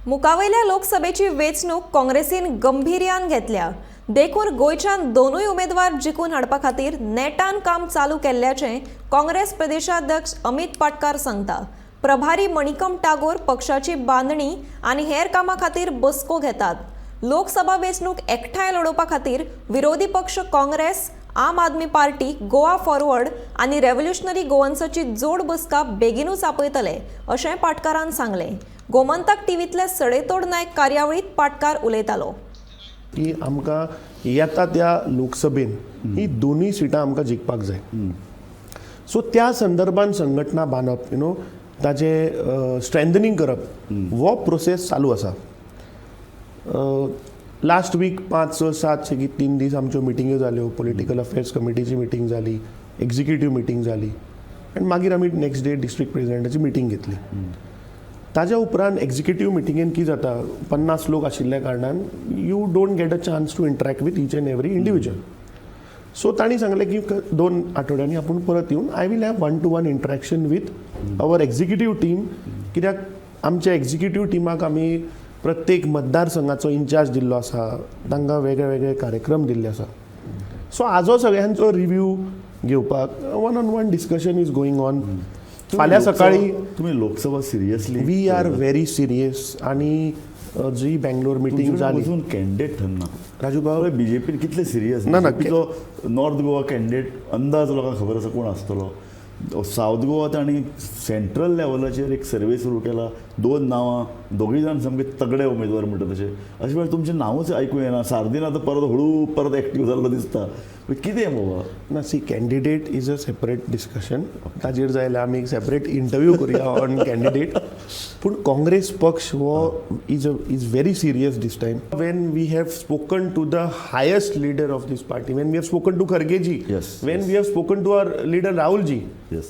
मुखावयल्या लोकसभेची वेंचणूक काँग्रेसीन गंभीर्यान घेतल्या. देखून गोंयच्यान दोनूय उमेदवार जिखून हाडपा खातीर नेटान काम चालू केल्ल्याचें काँग्रेस प्रदेशाध्यक्ष अमित पाटकार सांगता. प्रभारी मणिकम टागोर पक्षाची बांदणी आनी हेर कामां खातीर बसको घेतात. लोकसभा वेंचणूक एकठांय लडोवपा खातीर विरोधी पक्ष काँग्रेस, आम आदमी पार्टी, गोवा फॉरवर्ड आनी रेव्होल्युशनरी गोवन्साची जोड बसका बेगिनूच आपयतले अशें पाटकारान सांगलें. गोमंतक टीव्हीतले सडेतोड नायक कार्यावळीत पाटकार उलयतालो. की आमकां येता त्या लोकसभेन ही दोनूय सिटां आमकां जिखपाक जाय. सो त्या संदर्भान संघटना बांदप, you know ताजें स्ट्रेंथनींग करप हो प्रोसेस चालू आसा. लास्ट वीक 5, 6, 7 सेगीत 3 दीस आमच्यो मिटिंग्यो जाल्यो. पॉलिटिकल अफेर्स कमिटीची मिटींग जाली, एक्झिक्युटीव मिटींग जाली आनी मागीर आमी नेक्स्ट डे डिस्ट्रिक्ट प्रेजिडेंटाची मिटींग घेतली. ताज्या उपरांत एक्झिक्युटीव मिटिंगेन कितें जाता, 50 लोक आशिल्ल्या कारणान you don't get a chance to interact with each and every individual. So तांणी सांगलें की 2 आठवड्यांनी आपूण परत येवन I will have one to one interaction with our executive team, कित्याक आमच्या एक्झिक्युटीव टिमाक आमी प्रत्येक मतदारसंघाचो इन्चार्ज दिल्लो आसा, तांकां वेगळे वेगळे कार्यक्रम दिल्ले आसा. सो हाजो सगळ्यांचो रिव्यू घेवपाक one on one discussion is going on. फाल्यां सकाळी तुम्ही Lok Sabha seriously? We are very serious आणि जी बँगलोर मिटींग जाली अजून कॅन्डिडेट ठरना. राजू बाब. बीजेपीन कितले सिरियस? ना, ना. नॉर्थ गोवा कॅन्डिडेट अंदाज लोकांक खबर आसा कोण आसतलो. सावथ गोवा तांणी सेंट्रल लेवलाचेर एक सर्वे सुरू केला. दोन नांवां, दोगूय जाण सामके तगडे उमेदवार म्हणटा तशें. अशें वेळार तुमचें नांवूच आयकूं येना. सार्दीन आतां परत हळू परत एक्टीव जाल्लो दिसता. कितें बाबा? ना, see, candidate is a separate discussion. ताजेर जाय जाल्यार आमी एक सेपरेट इंटरव्यू करुया ऑन कॅन्डिडेट. पूण काँग्रेस पक्ष हो is very serious this time. When we have spoken to the highest leader of this party, when we have spoken to Khargeji, when we have spoken to our leader Rahulji,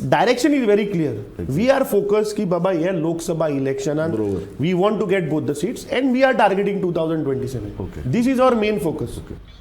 direction is very clear. We are focus की बाबा हे Lok Sabha इलेक्शनान we want to get both the seats and we are targeting 2027. This is our main focus.